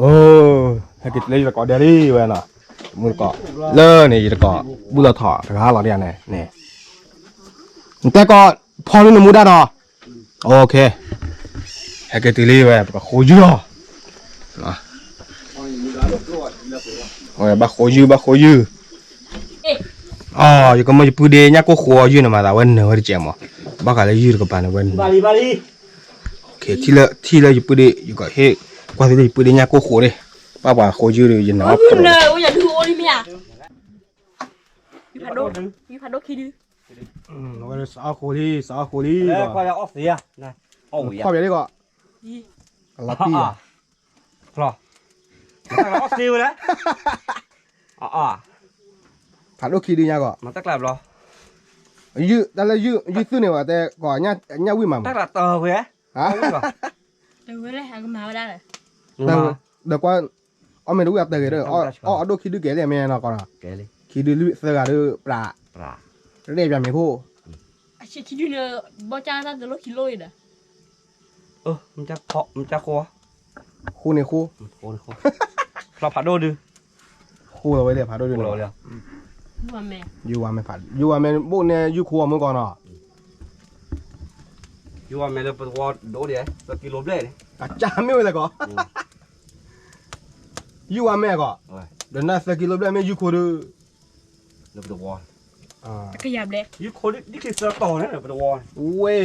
အိ, ဟဲက့ၤတုၤလၢယတကိးဒဲးလံဝဲနီၤ, မူတကိး, လၢန့ၣ် ယတကိး ဘူၣ်လီၤထီၣ်တဂၤလီၤဒ်န့ၣ်, နတဲကီး ဖီလၢနမူဒါနီၤ, ဟဲက့ၤတုၤလံဝဲ ပကဃိယုၢ်လီၤ, ဘၣ်ဃိယုၢ် ဘၣ်ဃိယုၢ်, ယကမၢယပုၢ်ဒ့ညၣ်ကိၢ်ဃိအီၤယုၢ်န့ၣ်မး သးဝဲနၢၤဝဲတကဲးမး, ဘၣ်ဃးလၢယုၢ်တကပၤန့ၣ်ဝဲနၢၤ ထံၣ်လၢယပုၢ်ဒ့ ယကဟ့ၣ် ကွၢ်သ့ၣ်လၢယပုၢ်ဒ့ညၣ်ကိၢ်ဃိန့ၣ်, ဘၣ်ပှၤဃိယုၢ်ဒီး ယနၢၤအီၣ်တြီ, ယဖးဒိၣ်ခံဒု, စးအီၣ်ဃိလံစးအီၣ်ဃိလံ, ဖီၣ်ပၠးလံကီး, လီၤတံၢ်, အီၣ်သ့ဝဲလဲၣ်, ဖးဒိၣ်ခံဒုညါကီး, တၢ်လၢယုၢ်သုၣ်န့ၣ်ဝဲတဲကီး, ညၣ်ဝံၣ်မးမး, ဒီးကွၢ်, အီၣ်မ့ၢ်တဝံၣ်အတဂ့ၤဒီး, အီၣ်ဒိၣ်ခံဒုကဲလံမ့ၢ်နီၤကီးနီၤ, ခံဒုလွံၢ်သၢဂၤဒီး ပျၢ်, ရဲၣ်ပၠးမ့ၤခိၣ်, ဃိန့ၣ်ဃိ, ဃိလီၤဝဲလၢဖးဒိၣ်ဒု, ယုၢ်ဝဲမ့ၢ်, ယုၢ်ဝဲမ့ၢ်ဘိၣ်န့ၢ်ယုၢ်ခိအီၤမုၢ်ကီးနီၤ, ယုၢ်ဝဲမ့ၢ်လၢပသဝီဒိၣ်ဒံး, သၢကံလိဘျဲၣ်န့ၣ်, အကၢ်မ့ၢ်ဝဲလဲၣ်ကီး, ယုၢ်ဝဲမ့ၢ်ကီး, ဒီးနသၢကံလိဘျဲၣ်မ့ၢ်ယုၢ်ခိဒီး, လၢပသဝီ, ယုၢ်ခိဒ်ခံသၢတီၤန့ၣ်ပသဝီ, ဝဲ,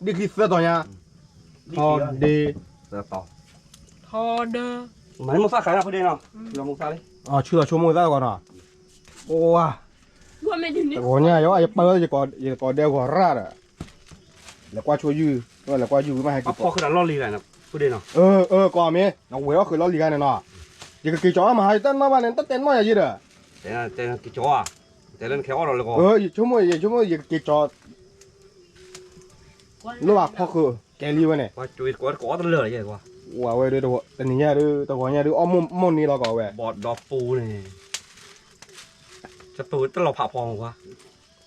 ဒ်ခံသၢတီၤညါ, ထီဒ့, ထီဒ့, မၤန့ၢ်မိၢ်သၣ်ခါန့ၣ်ဖုဒ့နီၤ, ဆူလီၤဆိကမိၣ်သၣ်ကီးနီၤ, အိ, တဂီၤညါယပၢ် ယကိးဒဲဂီၤရၣ်ဒီး, လဲၤကွၢ်ဆိယုၢ်, လဲၤကွၢ်ယုၢ်ဝံၤမးဟဲက့ၤ, ဖီၣ်ဃုာ်ဒီးလီၢ်လံၤဂၤန့ၣ်ဖုဒ့နီၤ, ကီးမ့ၢ်, နဝဲၤအီၣ်ဃုာ်လီၢ်လံၤဂၤန့ၣ်နီၤ, ယကက့ၤကၠီမးဟါ ယတၢ်နီၣ်ဘၣ်န့ၣ် တၢ်တဲနီၣ်ယၤယ့ဒီး, တဲနက့ၤကၠီ, တဲလၢနကဟဲအီၣ်ဒီးလၢကီး, ယဆိကမိၣ် ယဆိကမိၣ် ယကက့ၤကၠီ လိၣ်ဘၣ်ဖီၣ်ဃုာ်ကဲလံဝဲန့ၣ်, ဝဲဒၣ်တနံၤညါဒီး တဂီၤညါဒီး အီၣ်မိၢ်မိၢ်န့ၢ်လီၤကီးဝဲ, ဘီၣ်ဒီပူၤန့ၣ်, တၢ်ပူၤတလီၤဖးဖီမးကွၢ်,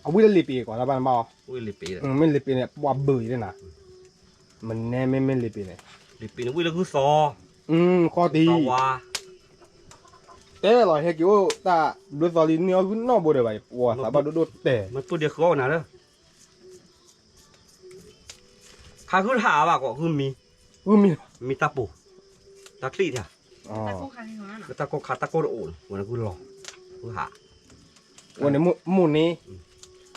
အဝံၣ်လၢလံာ်ပံၤကီးတၢ်ဘၣ်နဘၣ်အီၤ, မ့ၢ်လံာ်ပံၤန့ၣ် ပှၤဘုးအံၤန့ၣ်နၤ, မနဲမ့မ့ၢ်လံာ်ပံၤန့ၣ်, လံာ်ပံၤန့ၣ်ဝံၣ်လၢဂုၢ်သီ, ဃီတံၢ်, တဲလီၤဟဲက့ၤအိၣ်တၢ်ဘျုးသီလံ န့ၢ်အီၣ်ဂုၢ်နီၢ်ဘိဒဲးဘၣ်, ပှၤသးဘၣ်ဒိၣ်ဒိၣ်တဲာ်, မ့ၢ်ပူၤဒံးဃုအီၣ်နၤလၢ ခါဂုၢ်တဟးဘၣ်ကီး ဂုၢ်မံ, ဂုၢ်မံ, မံတၢ်ပူၤ, တၢ်ချံၣ်တၢ်, လၢတၢ်ကိၢ်ခါတၢ်ကိၢ်တအိၣ်န့ၣ် ဝဲန့ၣ်ဂုၢ်လီၤ, ဂုၢ်ဟး, ဝဲန့ၣ်မိၢ်န့ၢ်,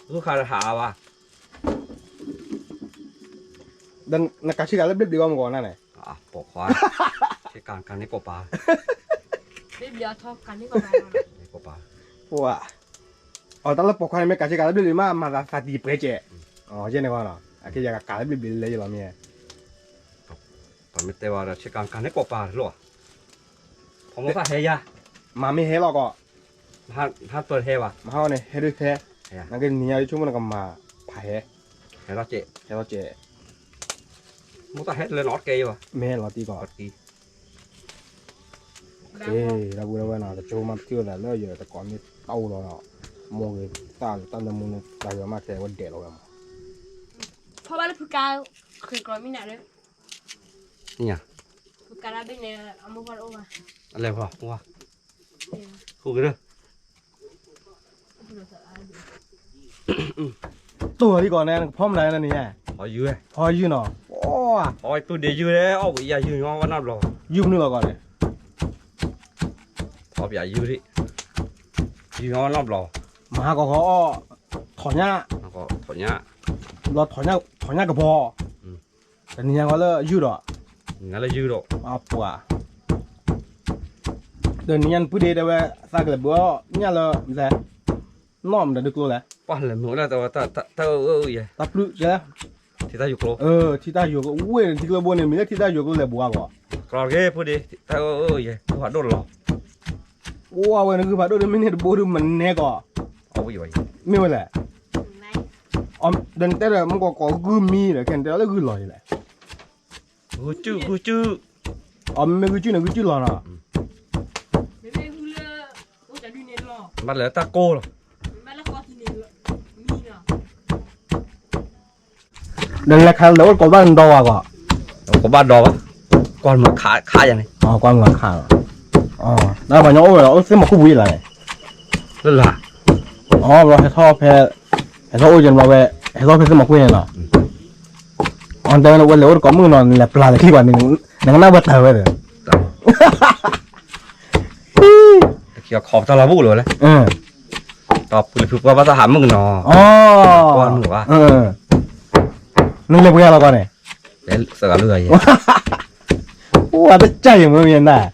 ဂုၢ်ခါတဟးဘၣ်, ဒီးနကးဆ့ကၤလၢဘျ့ဘျ့ဂီၢ်မုၢ်ဂီၢ်နၤန့ၣ်, ပိာ်ခွါ, ဆ့ကၤန့ၣ်ပိာ်ပၤ, ပိာ်ပၤ, အတၢ်လၢပိာ်ခွါန့ၣ် မ့ၢ်ကးဆ့ကၤလၢဘျ့ဘျ့မး မၤသးသးတံၢ်ပှဲၤကဲး, ယဲန့ၣ်ဂီၢ်နီၤ အကဲယကကးလၢဘျ့ဘျ့လၢယလီၤမ့ၢ်, ပမ့ၢ်တဲဘၣ်ဒီး ဆ့ကၤန့ၣ်ပိာ်ပၤလီၤ, ဖီမိၢ်သၣ်ဟဲယၤ, မၤမ့ၢ်ဟဲလီၤကီး, ဟးပၢၢ်ဟဲဘၣ်, မဟါန့ၣ်ဟဲဒုးဟဲ, နကနံၤညါဒုးဆိကမိၣ်နကမၤဖးဟဲ, ဟဲလီၤစဲး, ဟဲလီၤစဲး, မိၢ်သၣ်ဟဲလၢနအီၣ်တကဲယဘၣ်, မ့ၢ်ဟဲလီၤတံၢ်ကီး, တၢ်ဘူၣ်ဝဲနီၤ ကကၠိမးပထံၣ်ဝဲသးလၢယတကိးမ့ၢ်တၢ်အိၣ်လီၤဒီး, မိၢ်ဂ့ၤသၣ်လၢတၢ်လၢမူန့ၣ် တၢ်ယွၤမးခဲဝဲဒဲးလီၤဝဲမး, ဖီဘၣ်လၢဖုကါ, ဃ့ကျီမံနၤလၢ, ဖုကါဒၣ်ဘ့ၣ်န့ၣ် အမိၢ်ဖီတအိၣ်ဘၣ်, အလဲၤဖီ, ဃုက့ၤလၢ တိၢ်လီၤလံကီးန့ၣ် နကဖီမနုၤန့ၣ်, ဖီယုၢ်နီၤ, ဖီတူၢ်ဒ့ယုၢ်လၢအီၣ်ဝံၤယၤယုၢ်ညီဝဲနီတဘျီ, ယုၢ်မနုၤလီၤကီးန့ၣ်, ဖီပယၤယုၢ်, ယုၢ်ညီနီတဘျီ, မဟါကီးဃီအီၣ်, ထီၣ်ညၣ်, ထီၣ်ညၣ်, ဘျီထီၣ်ညၣ်ကဘီ, တနံၤညါဃီလၢယုၢ်ဒီး, နံၤညါလၢယုၢ်ဒီး, အပှၤ, ဒီးနံၤညါနပုၢ်ဒ့တဲဝဲ, သးကလဲၤဘုးအီၣ်ညၣ်လၢ, နီၢ်မတၤဒုးကျိလဲၣ်, ပှၤလဲၤမုာ်ဝဲဒၣ်တၢ်အၢအၢယဲ, တၢ်ပျုၢ်ကဲ, ထံတၢ်ယိၤကျိ, ထံတၢ်ယိၤကျိဝ့ၢ်န့ၣ် ထံကျိဘိန့ၣ် မ့ၢ်လၢထံတၢ်ယိၤကျိလဲၤဘုးအီၣ်ကီး, ကျီက့ၤဖိဒ့, တၢ်အၢအၢယဲ ဂုၢ်ဖးဒိၣ်လီၤ, အိၣ်ဝဲန့ၣ်ဂုၢ်ဖးဒိၣ်ဒီးမ့ၢ်န့ၢ်တဘိဒီးမနဲကီး, မ့ၢ်ဝဲလဲၣ် ဒီးနတဲဒီး မ့ၢ်ကီးကိးဂုၢ်မံဒီး ခဲန့ၣ်တဲလၢဂုၢ်လီၤယဲလဲၣ်, ဂုၢ်စုၣ်ဂုၢ်စုၣ်, အမ့မ့ၢ်ဂုၢ်စုၣ်န့ၣ် ဂုၢ်စုၣ်လီၤနီၤ, ဘၣ်လဲၤတၢ်ကိၢ်လီၤ, ဒီးလဲၤခးလၢအိၣ်ကိးဘၣ်ဒီဝဲကီး, ကိးဘၣ်ဒီဘၣ်, ကွၢ်မၤခးခးယၤန့ၣ်, ကွၢ်မၤခး နပှၤညီအိၣ်ဝဲလီၤ အိၣ်သ့ၣ်မီၤကူၣ်ပူၤအံၤလီၤန့ၣ်, လၢလၢ, အဘျီဟဲထီၣ်ဖဲ, ဟဲထီၣ်အိၣ်ယဲၢ်ဘျီဝဲ, ဟဲထီၣ်ဖဲသ့ၣ်မီၤကူၣ်န့ၣ်လီၤ, အတဲဝဲန့ၣ် ဝဲလဲၤအိၣ်တကိးမုၣ်နီၤ နလဲၤပျၢ်လၢခံကွၢ်န့ၣ်, နကနၣ်ပှၤတၢ်ဝဲဒီး တခီခီပတၢ်လီၤဘူၣ်လီၤဝဲလဲၣ်, ဒီးဖုလၢဖုပှၢ်ဘၣ်သးဟးမုၣ်ကနီၤ, နလဲၤပှဲၤလီၤကီးန့ၣ်, သဂၤလၢယဲ, ပှၤတကၢ်ယဲမ့ၢ်နၤ,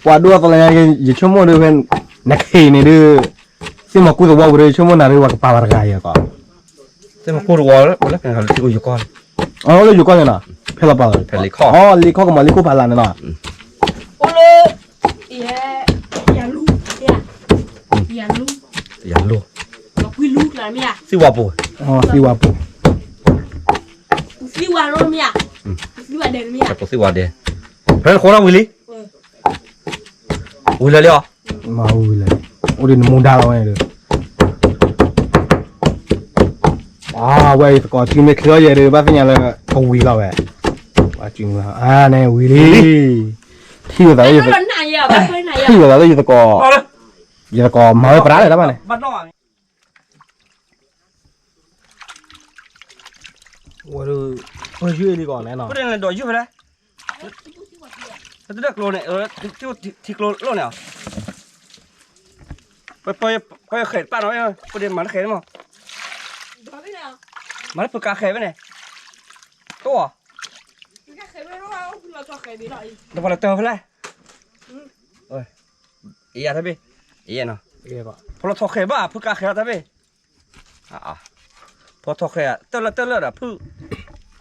ပှၤဒိၣ်အသီလၢညါ ယဆိကမိၣ်ဒ်ဖဲ, နခ့န့ၣ်ဒ်, သ့ၣ်မီၤကူၣ်သဝီပူၤဒီး ယဆိကမိၣ်နၤဒ်ပှၤကပာ်ပှၤတဂၤယဲကီး, သ့ၣ်မီၤကူၣ်သဝီလၢ, လၢယိၤကီၢ်န့ၣ်နီၤ, ဖဲလီၤပာ်, ဖဲလံခီၣ်, လံခီၣ်ကမီၤလံခီၣ်ဖးလၢ်န့ၣ်နီၤ, အိၣ်လၢ, ယၤလူ, ယၤလူ, သံဝါပူၤ, သံဝါပူၤ, သံဝါဒဲး, ဖဲနဃိထီၣ်ဝံၤလံ, ဝံၤလၢလံအီၤ, မၤဝံၤလၢ, အိၣ်ဒ်နမူဒါလီၤဝဲန့ၣ်ဒီး, အဝဲယသကိးစုမ့ၢ်ချ့အီၤယဲဒီး ဘၣ်သ့ၣ်ညါလၢ, ကဝံၤလီၤဝဲ, အန့ၣ်ဝံၤလံ, ထံၣ်ဝဲသးလၢ, ထံၣ်ဝဲသးလၢယသကိး, ယသကိးမၤဝဲပရၢလၢတၢ်ဘၣ်န့ၣ် ဝဲဒၣ်, ပယုၢ်အံၤလံကီးန့ၣ်နီၤ, ပဒိးယုၢ်ဖဲလဲၣ်, တဒၢကျိန့ၣ်, ထံကျိလိၣ်န့ၣ်, ပယဃဲၤတပၣ်နီၤ, ပဒိးမၤလၢဃဲၤန့ၣ်မး, မၤလၢဖုကးဃဲၤဖဲန့ၣ်, တိၢ်အီၤ, ဒီးပှၤလၢတၢ်ဖဲလဲၣ်, အံၤတၢ်ဘ့ၣ်, အံၤနီၤ, ဖီလီၤထီၣ်ဃဲၤဘၣ် ဖုကးဃဲၤလီၤတၢ်ဘ့ၣ်, ဖီလီၤထီၣ်ဃဲၤ, တၢ်လၢတၢ်လၢဒီးဖု,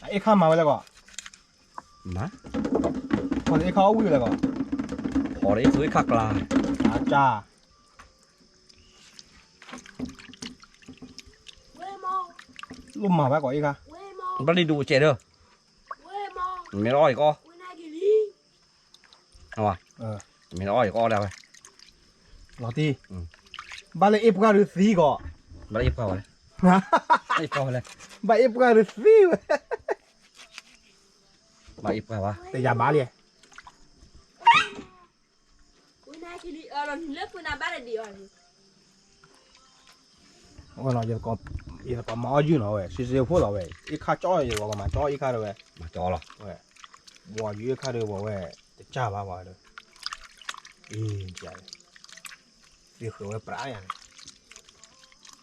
အ့ၣ်ခါမၤဝဲလဲၣ်ကီး, မၤ, ဖီလီၤအ့ၣ်ခါအီၣ်ဝံၣ်ဝဲလဲၣ်ကီး, ဖီလီၤအ့ၣ်ခါကျါ, အကါ, လိၣ်မၤဘၣ်ကီးအ့ၣ်ခါ, ဘၣ်လံဒိၣ်ကဲးဒီး, မ့ၢ်အီၣ်ယကအီၣ်, မ့ၢ်အီၣ်ယကအီၣ်ဒၣ်ဝဲ, လီၤတံၢ်, ဘၣ်လၢအ့ၣ်ပှၢ်ဒုးသံကီး, ဘၣ်အ့ၣ်ပှၢ်ဝဲလဲၣ်, ဘၣ်အ့ၣ်ပှၢ်ဒုးသံဝဲ, ဘၣ်အ့ၣ်ပှၢ်ဘၣ်, တယၤဘၣ်လံ အဝဲနီၤ, ယသကိးမၤအီၣ်ယုၢ်နီၤဝဲ, စ့စ့ဖိလီၤဝဲ, အ့ၣ်ခါကၠီယသကိးမၤကၠီအ့ၣ်ခါဒီးဝဲ, မၤကၠီလီၤ, ဝဲ, ဝဲယုၢ်အ့ၣ်ခါဒီးဝဲ, တကၢ်ဘၣ်ဝဲဒီး, အ့ၣ်, သ့ဃုာ်ဝဲပြးယၤန့ၣ်,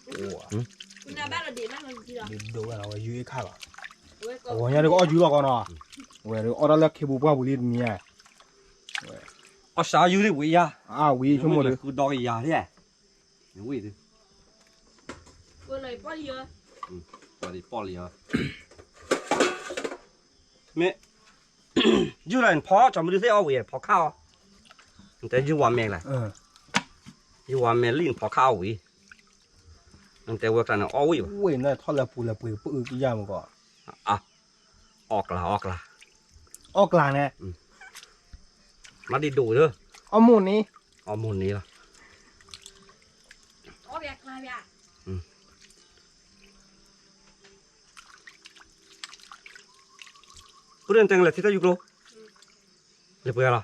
ဒိၣ်ဝဲနီၤဝဲယုၢ်အ့ၣ်ခါလီၤ, အဝဲညါဒီးကအီၣ်ယုၢ်လီၤကီးနီၤ, ဝဲဒီးအီၣ်တၢ်လၢခ့ပူၤပှၢ်ပူၤလံတနံၤညါ အီၣ်စးယုၢ်ဒ်ဝံၤယၤ, အါဝံၤဆိကမိၣ်ဒီး, ဃုဒီကယၤဒ်, ဝံၤဒ်, ပီၣ်လံဧါ, မ့ၢ်, ယုၢ်လၢနဖီကၠီမဒုသ့ၣ်အီၣ်ဝံၤ ဖီခါအီၤ, နတဲယုၢ်ဝါမဲာ်လၢ, ယုၢ်ဝါမဲာ်လံနဖီခါအီၣ်ဝံၤ, နတဲဝဲကျါန့ၣ်အီၣ်ဝံၤဘၣ်, ဝဲန့ၣ်ထီၣ်လၢပူၤလၢပှ့ၤပအုၣ်ကယၢ်မူကီး, အီၣ်ကျါအီၣ်ကျါ, အီၣ်ကျါန့ၣ်, မၤဒံးဒိၣ်ဒီး, အီၣ်မိၢ်န့ၣ်, အီၣ်မိၢ်န့ၣ်လီၤ, ပဒိၣ်နတဲလဲၤထံတၢ်ယူၤကျိ, လဲၤပှဲၤလီၤ,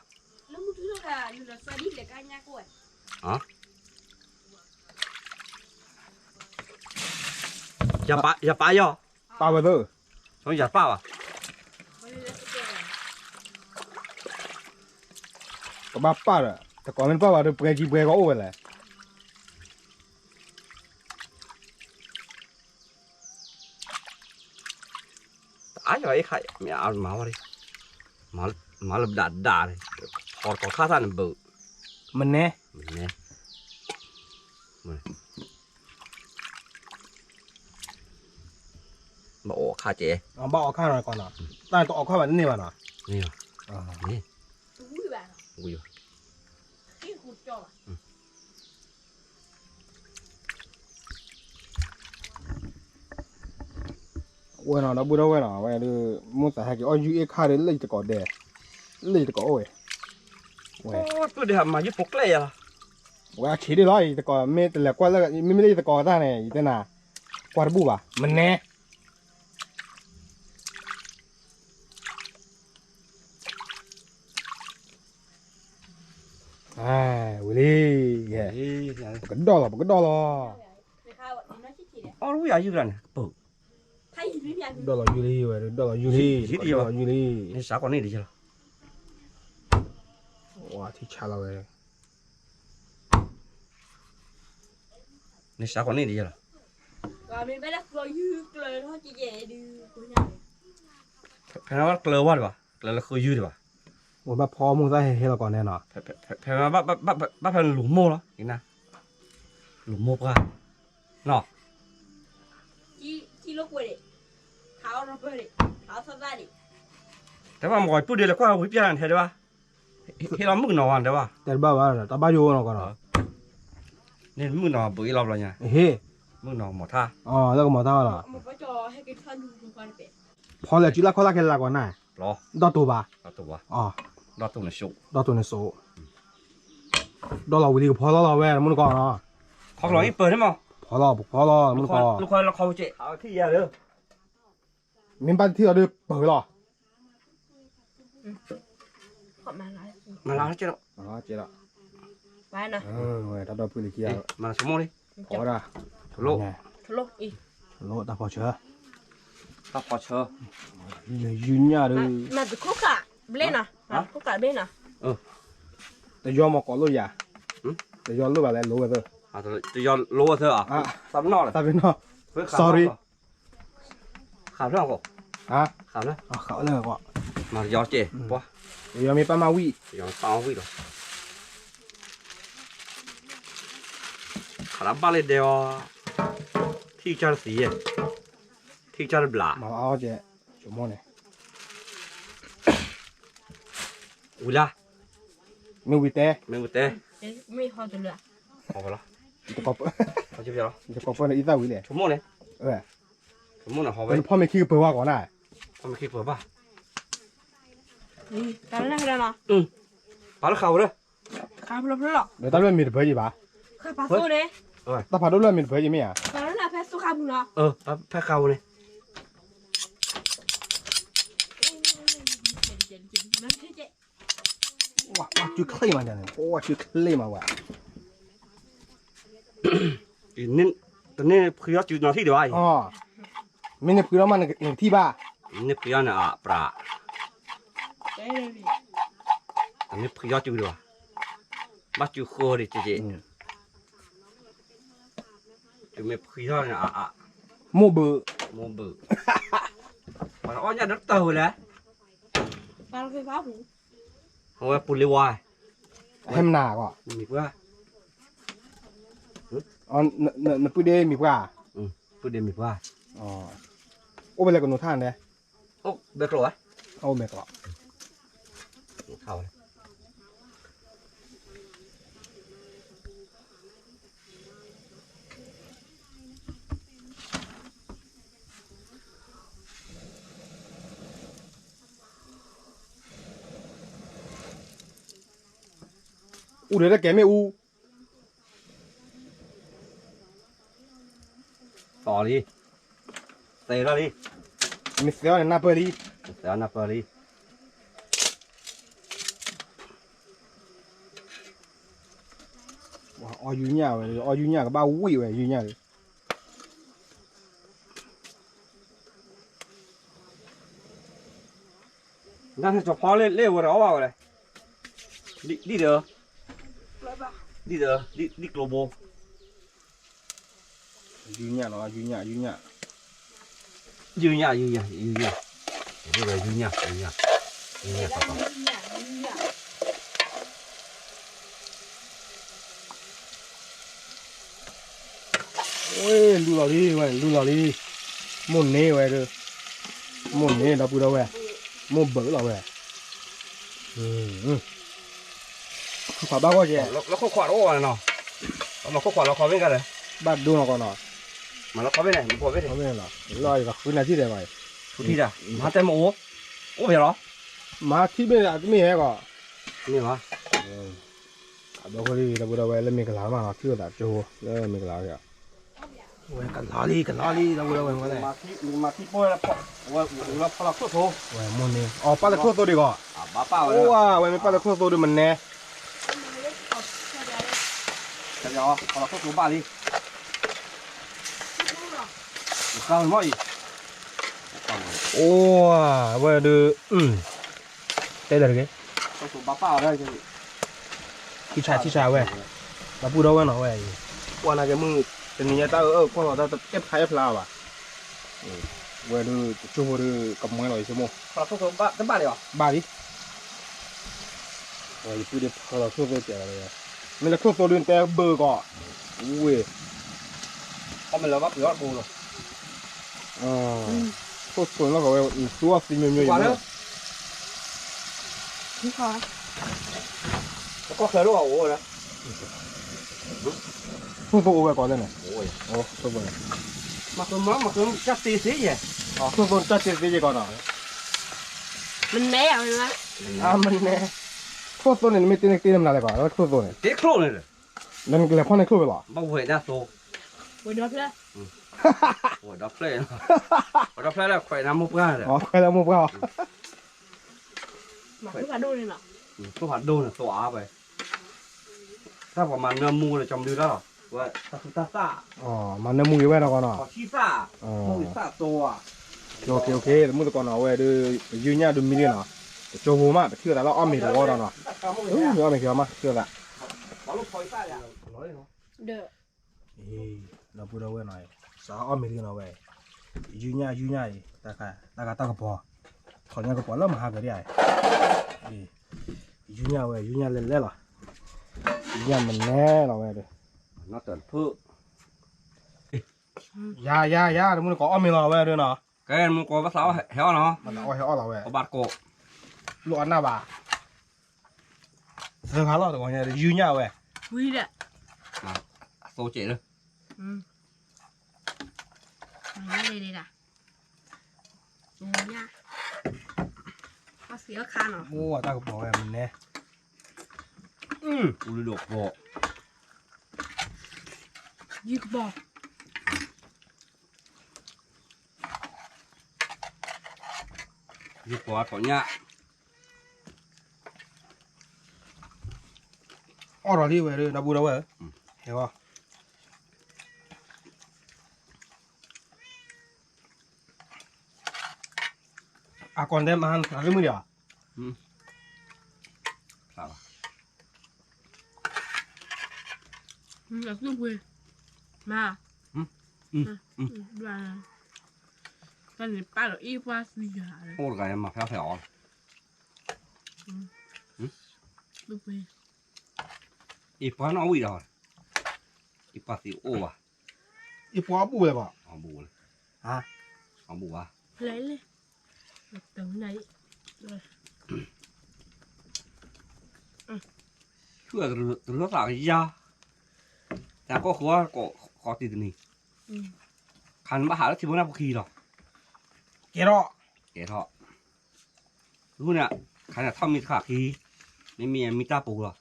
ယပာ်ယီၤ, ပာ်ဝဲသၢ, ယပာ်ဘၣ်, ကဘၣ်ပာ်ဒီး တကိးမ့ၢ်တပာ်ဘၣ်ဒီး ပှဲၤကံပှဲၤကီးအိၣ်ဝဲလဲၣ်. တအါယၤ အ့ၣ်ခါ မ့ၢ်အါမၤဝဲ, မၤလၢဒၣ်ဒၣ်န့ၣ်, ဖီတကိးခါသၣ်န့ၣ်ဘုး, မနဲ, မနဲ, ဘၣ်အီၣ်ခါကဲ, ဘၣ်အီၣ်ခါနီၤကီးနီၤ, တၢ်တအီၣ်ခါဘၣ်တန့ၢ်ဘၣ်နီၤ, န့ၢ်ဘၣ်, န့ၢ်, ဝံၤဘၣ်, ဝဲနီၤ ဒီပုၢ်ဒီဝဲၢ်နီၤ အဝဲဒၣ် မိၢ်သးဟဲက့ၤအီၣ်ယုၢ်အ့ၣ်ခါဒီး လၢယတကိးဒဲး, လၢယတကိးအိၣ်ဝဲ, ဝဲ, မ့ၢ်အဆံးဒ်လီၤ ယတကိး မ့ၢ်တလဲၤကွၢ်လၢ မ့မ့ၢ်လၢယတကိးတၢ်န့ၣ် ယတဲနၤ, ကွၢ်တဘူၣ်ဘၣ် မနဲ အ ဝံၤလံ, ပကဒီၣ်လီၤ ပကဒီၣ်လီၤ, အီၣ်ဝံၣ်အယုၢ်လၢန့ၣ် ကပၢၢ်, ဒီၣ်လီၤယုၢ်လံဝဲ ဒီၣ်လီၤယုၢ်လံ, ဒီၣ်လီၤယုၢ်လံ, နစးကီးန့ၣ်ဒ်ယဲလီၤ, ဝါထံဆါလီၤဝဲ နစးကီးန့ၣ်ဒ်ယဲလီၤ, ဖဲနဘၣ်ကျၢၤဝါဒံးဘၣ်, ကျၢၤလၢဃုယုၢ်ဒံးဘၣ်, ဝဲဘၣ်ဖီမုၢ်သၣ်ဟဲဟဲလီၤကီးန့ၣ်နီၤ, ဖဲဘၣ်ဖဲလူၤမိၢ်လီၤ, လူၤမိၢ်ပှၢ်, နီၤ, တဲဘၣ်မ့ၢ်ကီးပုၢ်ဒ့လၢကွၢ်ဝံပျၢ်နထဲဒံးဘၣ်, ဟ့ၣ်လီၤမုၣ်ကနီၤဝဲတဲဘၣ်, တဲတဘၣ်ဘၣ် တၢ်ဘၣ်ယိၣ်နီၤကီးနီၤ, န့ၣ်မုၣ်ကနီၤဘုးအ့ၣ်လီၤဘျီညါ, ဟ့ၣ်, မုၣ်ကနီၤမီၤထၣ်, လၢကမီၤထၣ်လီၤ, ဖီလဲၤစုလၢခီၣ်လၢ်ခဲလၢာ်ကီးနၤ, ဒီၣ်တိာ်ဘၣ်, ဒီၣ်တိာ်န့ၣ်စိ, ဒီၣ်လီၤဝံၤလံကဖီလီၤလီၤဝဲ မုၣ်ကနီၤ, ဖီလီၤအံၤပၢၢ်န့ၣ်မး, ဖီလီၤ ပဖီလီၤ မုၣ်ကနီၤ, မ့ၢ်ဘၣ်တထံၣ်အီၤဒီး ပၢၢ်လီၤ, မၤလၤကဲဒီး, တၢ်ဒီဖုလံခံဂၤ, မၤဆိကမိၣ်လံ, တၢ်ဖီဆၢ, တၢ်ဖီဆၢ, ယုၢ်ညၣ်ဒီး, တယီမီၤကိးလိၣ်ယၤ, တယီလိၣ်ဘၣ်လဲၣ် လိဝဲသၢ, တယီလိဝဲသၢ, သးပနီၣ်, သးပနီၣ်, sorry, ဃးဖျၢၣ်အဂီၢ်, ဃးဖျၢၣ်, မၤတယီကဲ, တယီမ့ၢ်ပၢ်မၢ်ဝံၣ်, တယီပၢ်မၢ်ဝံၣ်လီၤ, ခးလၢဘၣ်လၢဒဲအီၤ, ထံၣ်ကၢ်တသံယဲ, ထံၣ်ကၢ်တဘျး, ဝံၤလၢ, မ့ၢ်ဝံၤတဲ, မ့ၢ်ဝံၤတဲ, ဟီဝဲလီၤ, ယတကိးပၢနအံသၣ်ဝံၤလဲၣ်, ဆိကမိၣ်န့ၣ်, ဆိကမိၣ်န့ၣ်ဟီဝဲ, ဖီမ့ၢ်ခံကပၢၤဝဲကီးနၤ, ဖီမ့ၢ်ခံကပၢၤဘၣ်, ပာ်လၢဃးဝဲဒီး, တၢ်ဘျၢမ့ၢ်တပၢၤယံၤဘၣ်, တၢ်ဖးဒိၣ်ဘျၢမ့ၢ်တပၢၤယံၤမ့ၢ်ဧါ, ဖဲဃးဝဲန့ၣ် ဝါစုချ့မးဒ်န့ၣ် ဝါစုချ့မးဝဲ, တန့ၢ်ဖှံအီၣ်စုနီၤထံၣ်ဒံးဘၣ်, မ့ၢ်န့ၣ်ဖှံလီၤမးနကထံၣ်ဘၣ်, န့ၣ်ဖှံအီၣ်နၤအပြး, တန့ၢ်ဖှံအီၣ်စုဒံးဘၣ်, ဘၣ်စုဃိဒံးက့ၤက့ၤ, တုၤမ့ၢ်ဖှံထီၣ်န့ၣ်အါအါ, မိၢ်ဘုး, မိၢ်ဘုး, ပှၤအီၣ်ညၣ်ဒီးတၢ်ဝဲလဲၣ်, အဝဲပူၤလ့ဝါ, ဟဲမနၤကီး, မံၤပှၢ်, နပုၢ်ဒ့မံၤပှၢ်, ပုၢ်ဒ့မံၤပှၢ်, အိၣ်ဖဲလဲၣ်ကနိးထၣ်န့ၣ်, အိၣ်ဘဲကျိးဝဲ, အိၣ်ဘဲကျိး အူဒီးတကဲမ့ၢ်အူ, သီလံ, သဲလီၤလံ, မ့ၢ်သဲအီၤန့ၣ်နၢ်ပၢၢ်လံ, မ့ၢ်သဲအီၤနၢ်ပၢၢ်လံ, အီၣ်ယူညၣ်ဝဲ, အီၣ်ယူညၣ်ကဘၣ်ဝံၣ်ဝဲ ယူညၣ်ဒီး နကၠီၤဖီလၢလၢဝဲဒီးအီၣ်ဘၣ်ဝဲလဲၣ်, ဒ်ဒီး, ဒ်ဒီး, ဒ်ကျိဘိ, ယူညၣ်လီၤ, ယူညၣ်, ယူညၣ်, ယူညၣ်, ယူညၣ်, ယူညၣ်, ယူညၣ်, ယူညၣ်, ယူညၣ်, ဝဲလူလီၤလံဝဲ လူလီၤလံ, မိၢ်န့ၢ်ဝဲဒီး, မိၢ်န့ၢ်ဒီပုၢ်ဒီဝဲၢ်, မိၢ်ဘၢလီၤဝဲ, ခိၣ်ခွါဘၣ်ဂီၢ်ကဲ, လၢခိၣ်ခွါတအိၣ်ဘၣ်နီၤ, လၢခိၣ်ခွါလီၤခီဘ့ၣ်ကလဲၣ်, ဘၣ်ဒိနီၤကီးနီၤ, မၤလီၤခီဘ့ၣ်န့ၣ်, လီၤခီဘ့ၣ်န့ၣ်, လီၤဃုနၤထံၣ်ဒီးဘၣ်, ထူထံၣ်တၢ်, မၤတဲမ့ၢ်အိၣ်, အိၣ်ဖဲလီၤ, မၤထံၣ်ဘ့ၣ်န့ၣ် အတမ့ၢ်ဟဲကီး, မ့ၢ်ဘၣ် အဘၢခိၣ်လံ ဒီပုၢ်ဒီဝဲၢ် လၢမ့ၢ်ကလၤမးနီၤ ထံၣ်လိာ်သးကၠိဖိ လၢမ့ၢ်ကလၤဝဲ, ဝဲကလၤလံ ကလၤလံ ဒီပုၢ်ဒီဝဲၢ်မ့ၢ်လဲၣ်, မၤထံၣ်ပိၢ်လၢဖီလီၤခိၣ်သိ, ဝဲမိၢ်န့ၣ် အပၢ်လၢခိၣ်သိဒံးဂီၢ်, အိၣ်ဝဲမ့ၢ်ပၢ်လၢခိၣ်သိဒံးမနဲ, အ တၢ်အီၣ်လီၤခိၣ်သိဘၣ်လံ, တၢ်မ့ၢ်အံၤ, အိၣ်ဝဲဒုး, တဲဒီးတဂ့ၤ, ထံဆးထံဆးဝဲ, ဒီပုၢ်ဒီဝဲၢ်နီၤဝဲအံၤ, ကွၢ်နၤက့ၤမုၢ်, တနံၤညါတၢ်အၢၣ်ကွၢ်လီၤတၢ်အဲၣ်ဖျါအဲၣ်ဖျါဘၣ်, ဝဲဒုးတကၠိဖိဒုးကမွဲလီၤယဆိကမိၣ်, တဘၣ်လံ, ဘၣ်လံ, ယပုၢ်ဒုးဖၢလီၤခိၣ်သိစဲးလီၤ, မ့ၢ်လၢခိၣ်သိဒုးနတဲဘၢကီး, ဝ့ၢ်, အီၣ်မ့ၤလၢဘၣ်ပှ့ၤအီၣ်တကိးလီၤ, ခိၣ်သိန့ၣ်လီၤကဝဲ, သူအီၣ်သံမျိုးမျိုးယၤ, ကီၢ်ချၢလီၤအိၣ်ဝဲဒၣ်, ခိၣ်သိအိၣ်ဝဲကီးလဲၣ်န့ၣ်, မ့ၢ်မ့ၢ်မ့ၢ်တၢ်တ့သ့ယဲ, ခိၣ်သိတၢ်တ့သ့ယဲကီးနီၤ, မနဲယၤဝဲ, မနဲ, ခိၣ်သိန့ၣ် နမ့ၢ်တ့န့ၣ်တ့နမနုၤလဲၣ်ကီး, ခိၣ်သိန့ၣ်, တ့ချိၣ်န့ၣ်, နကလဲၤဖီၣ်န့ၢ်ချိၣ်ဝဲလီၤ, ဝဲဒၣ်သိ, ဝဲဒီဖျၢၣ်, ဝဲဒီဖျၢၣ်, ဝဲဒီဖျၢၣ်လၢခွဲးနၤမိၢ်ပှၢ်ဒီး, ခွဲးလၢမိၢ်ပှၢ်အီၤ မၤဖးဒိၣ်န့ၣ်လီၤ, ဖးဒိၣ်န့ၣ်သိးအါဝဲ, တၢ်ပှၤမၤနၢမူဒီးကၠီမဒုတၢ်လီၤ, ဝဲတၢ်သူတၢ်သၣ်, မၤနၢမူက့ၤဝဲနီၢ်ကီၢ်နီၢ်, တၢ်သူတၢ်သၣ်, တမုၣ်တကိးနီၢ်ဝဲဒီး, ပယုၢ်ညၣ်ဒုးမံလံနီၢ်, တကၠိဖိမး ပထံၣ်ဝဲသးလၢအီၣ်မ့ၤတဝီဒီးနီၢ်, မ့ၢ်အီၣ်မ့ၤက့ၤမး ထံၣ်ဝဲသး, ဒီပုၢ်ဒီဝဲၢ်နီၢ်, စးအီၣ်မ့ၤလံနီၢ်ဝဲ, ယုၢ်ညၣ်ယုၢ်ညၣ်အံၤ, တၢ်ဂၤတၢ်ကပီၤ, ထီၣ်ညၣ်ကပီၤလၢမဟါကဒံးဧါ, ယုၢ်ညၣ်ဝဲ ယုၢ်ညၣ်လဲၤလဲၤလီၤ, ယုၢ်ညၣ်မနဲလီၤဝဲဒီး, နီၢ်တၢ်တဖု, ယၤယၤယၤ တမုၣ်တကိးအီၣ်မ့ၤလီၤဝဲဒီးနီၢ်, ကဲမုၣ်တကိးဘၣ်သးအီၣ်ဟဲအီၣ်နီၢ်, ဘၣ်သးအီၣ်ဟဲအီၣ်လီၤဝဲ, ဘၣ်တကိး, လိၣ်အနၢ်ဘၣ် သၢခါလီၤတဂီၤညါ ယုၢ်ညၣ်ဝဲ, ဝံၤဒီး, အသိစဲးလၢ, မၤညါဒဲဒဲဒၣ်, မၤညါ, အီၣ်သံအီၣ်ခါနီၤ, အိၣ်တၢ်ကပီၤဝဲမနုၤ, အူလံဒိၣ်ကပီၤ, ယုၢ်ကပီၤ ယပှၤထီၣ်ညၣ်, အီၣ်ထီၣ်လံဝဲဒီး ဒီပုၢ်ဒီဝဲၢ်, ဟဲဂီၤ, အကီၢ်ဒဲးမဟါနသးသမုၣ်ဒံးဧါ, အသူၣ်ပှ့ၤ, မၤ, တၢ်န့ၣ်ပာ်လီၤအ့ၣ်ပှၢ်သံယၤ, အိၣ်တဂၤမၤဖဲဖဲအီၤ, အ့ၣ်ပှၢ်နီၣ်ဝံၣ်ဒီး, အ့ၣ်ပှၢ်သံအိၣ်ဘၣ်, အ့ၣ်ပှၢ်အီၣ်ဘူၣ်ဝဲဘၣ်, အီၣ်ဘူၣ်ဝဲ, အီၣ်ဘူၣ်ဘၣ်, လဲၤလဲၤ, တၢ်, ဆူၣ်တရၢသးကယါ, တၢ်ကီၢ်ဃီကီၢ်တံၤတနံၤ, ခါနဘၣ်ဟးလၢထံဖိန့ၣ်ပခံလီၤ, ကဲထီၣ်, ကဲထီၣ်, ဃုန့ၣ်, ခါန့ၣ်ထီၣ်မံတခါခံ, မ့မ့ၢ်မံတၢ်ပူၤလီၤ,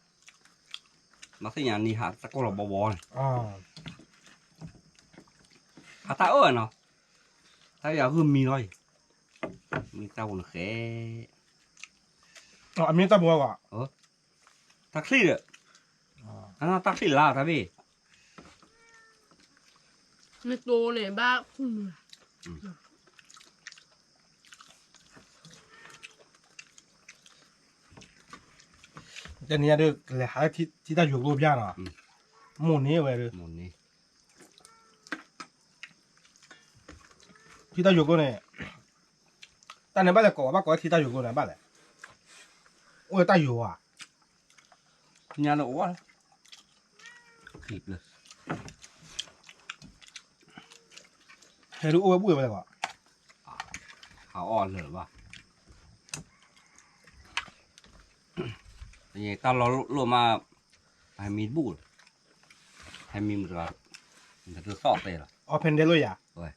မၤသ့ၣ်ညါန့ၣ်ဟးတၢ်ကီၢ်လီၤဘီဘီန့ၣ်, ဟးတၢ်အၢၣ်နီၤ, တၢ်ယၤဂုၢ်မံလီၤအံၤ, မံတၢ်ပူၤန့ၣ်ဃဲ, အမံတၢ်ပူၤအဂီၢ်, တၢ်ချံၣ်ဒီး, တၢ်ချံၣ်လါတၢ်ဘ့ၣ်, နတိၤန့ၣ်ဘၣ်ခူၣ်မုၢ်, တနံၤညါဒုး ကလဲၤဟးထံၣ်တၢ်ယိၤကျိဘၣ်နီၤ, မိၢ်န့ၢ်ဝဲဒုး, ထံၣ်တၢ်ယိၤကျိန့ၣ်, တၢ်န့ၣ်ဘၣ်လဲၤကိးဘၣ်ကိးထံၣ်တၢ်ယိၤကျိန့ၣ်ဘၣ်လဲၣ်, အိၣ်လၢတၢ်ယိၤဧါ, ညါလၢအိၣ်, ဟဲဒုးအိၣ်ဝဲဘူၣ်ဝဲလၢၤဘၣ်, ဟးအီၣ်လၢၤဘၣ်, တၢ်လီၢ်လိၣ်မး, ဟဲမံဘူၣ်လီၤ, ဟဲမံမတၤ, နတသီၣ်သဲလီၤ, အီဖဲဒဲလိာ်ယၤ, ဝဲ,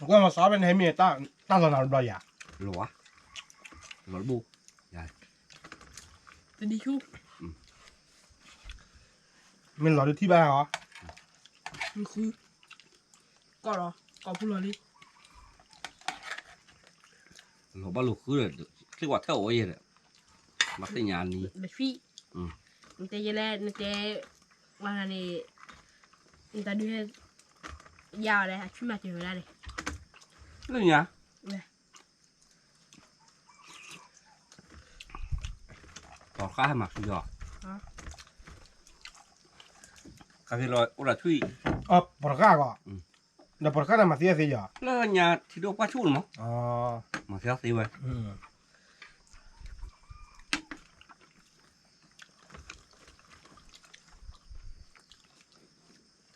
ကွၢ်မၤစးဖဲန့ၣ် ဟဲမံတၢ်လီၤနၤတဘျီယၤ, လီၤ, လီၤတဘူၣ်, တဒံဆူ, မ့ၢ်လီၤဒုးထံၣ်ဘၣ်ဟီ, ဃု, ကီၢ်လီၤ, ကီၢ်ဖူလီၤလံ, လီၤဘၣ်လိာ်ဃုဒီး, ချ့ၣ်ဝါထၢၣ်အိၣ်ယဲဒီး, ဘၣ်သ့ၣ်ညါနံၤ, နတဲယဲလဲၣ် နတဲ, ဝဲန့ၣ်, နတၢ်ဒုး, ယၤအီၤလဲၣ် အဆံမၤစၢၤဝဲဒၣ်န့ၣ်, လၢညါ, ပှၤတဃၣ်ဟဲမၤသံအီၤ, ကသ့လီၤအိၣ်ဒီးထွံၣ်, ပှၤတဃၣ်ကီး, ဒီးပှၤတဃၣ်န့ၣ်မၤသံအီၤသ့ယီၤ, လၢညါထံဒိၣ်ပှၢ်ဆူၣ်န့ၣ်မး, မၤသံအီၤသ့ဝဲ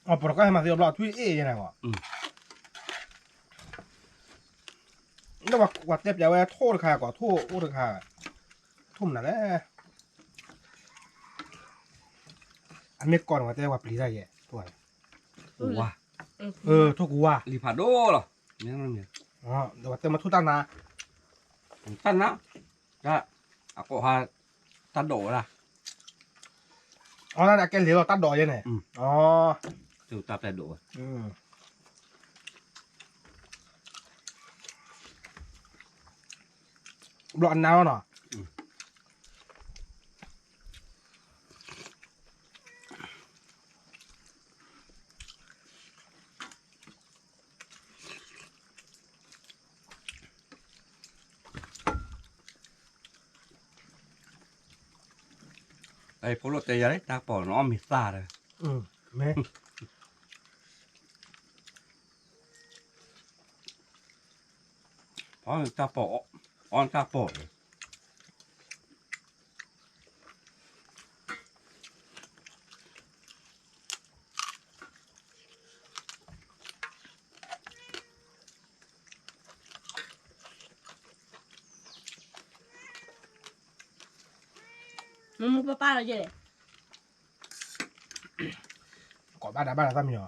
ပှၤတဃၣ်ဟဲမၤသံအီၤဘျီ ထွံၣ်အ့ၣ်ယဲန့ၣ်ဂီၢ်, လၢပှၤတဲပျးဝဲထိၣ်တခါကီး ထိၣ်အိၣ်တခါ, ထိၣ်မနုၤလဲၣ်, အမ့ၢ်ကီးန့ၣ် ပှၤတဲပှၤပျံၤတၢ်ယဲ, ထိၣ်ကူဝါ, ထိၣ်ကူဝါ, လံာ်ဖးဒိၣ်လီၤ, ဒီးပှၤတဲမ့ၢ်ထိၣ်တၢ်နါ, တၢ်နါ, အကိးဟါ, တၢ်ဒိးဝဲဒၣ်, အကဲလံာ်လီၤတၢ်ဒိးယဲန့ၣ်, တၢ်ဒိးဝဲ ဘျီအနါလီၤနီၤ, ဖိလိၣ်တဲယၤလၢတၢ်ကပီၤနီၤ အီၣ်မ့ၤသၣ်ဒီး, အီၣ်တၢ်ပီၤ, အီၣ်တၢ်ပီၤ မ့ၢ်မ့ၢ်ပၢ်ပၢ်လီၤယဲၢ်, ကိးဘၣ်ဒၣ်ဘၣ်ဒၣ်သၣ်မံၤအီၤ,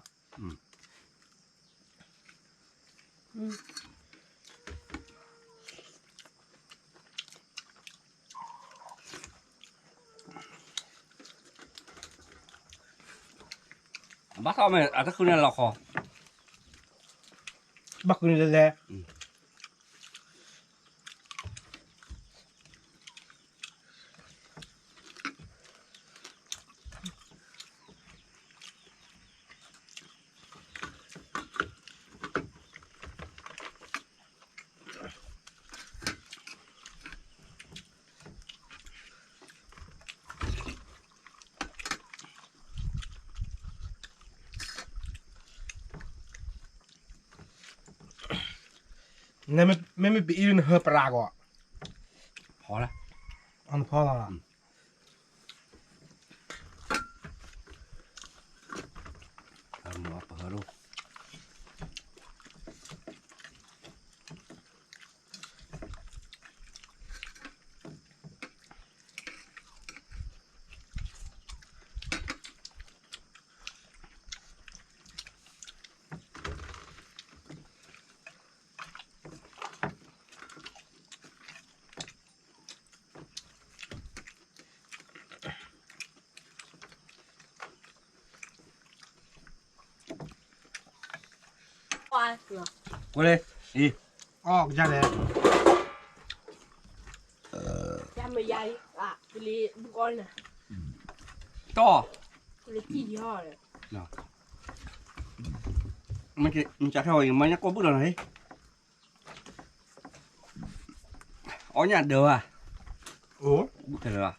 ဘၣ်သီၣ်မ့ၢ်အတဃုန့ၣ်လီၤခီ, ဘၣ်ဃုန့ၣ်လဲၤလဲၤ မ့မ့ၢ်ပအံၤနဟၢပရၣ်ဂီၢ်, ဖီလၢ, အနဖီလီၤ, ပဟၢလိာ် ကွၢ်လၢ, အီၣ်ကယၤလဲၣ်, ယၤမ့ၢ်ယၤ, တီၢ်, မ့ၢ်ကဲမ့ၢ်ကဲထီၣ်ဝဲ ယမၤညၣ်ကိၢ်ဘုၣ်လီၤန့ၣ်, အီၣ်ညၣ်ဒၢးဘၣ်, ဘုၣ်ထဲလၢၤဘၣ်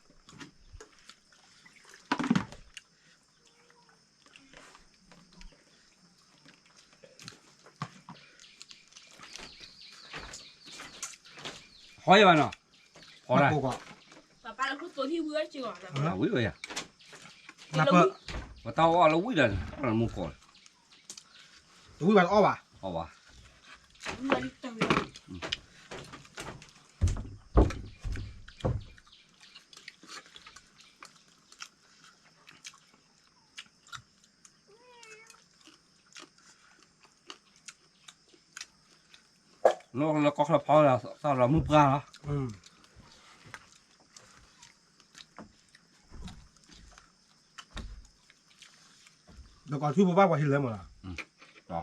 ဖီယဘၣ်နီၤ, ဖီဒၣ်, ဝံၤဝဲယၤ, ပတၢ်အီၣ်လၢဝံၤဒီး ပတၢ်မူကီၢ်, တဝံၤဘၣ်တအီၣ်ဘၣ်, အီၣ်ဘၣ် နီၢ်လၢကီၢ်ချၢဖီဒီး သးလီၤမုၢ်ပှၢ်လီၤ, ဒီးကီၢ်ထူပပၢ်ပှၤဟံးလဲၣ်မးလီၤ, ဒီး ဒီး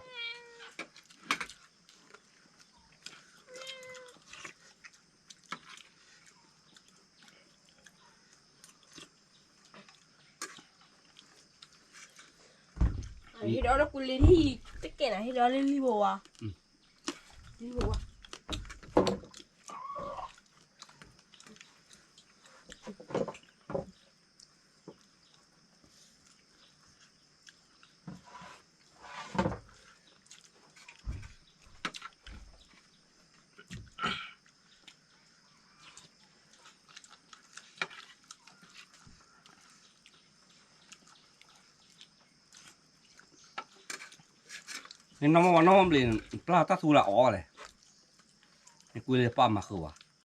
ဟ့ၣ်ဒီးလၢကူလ့ၤနံၣ် တကဲနၤ ဟ့ၣ်ဒီးလၢလံဘိဝါ, လံဘိဝါ. နနီၢ်မီၢ်ဝဲနီၢ်မီၢ်ဘျ့ၣ် ပျၢ်တၢ်သူလၢအီၤလဲၣ်, နကွံလၢပၢ်မၤဃုာ်ဝဲ,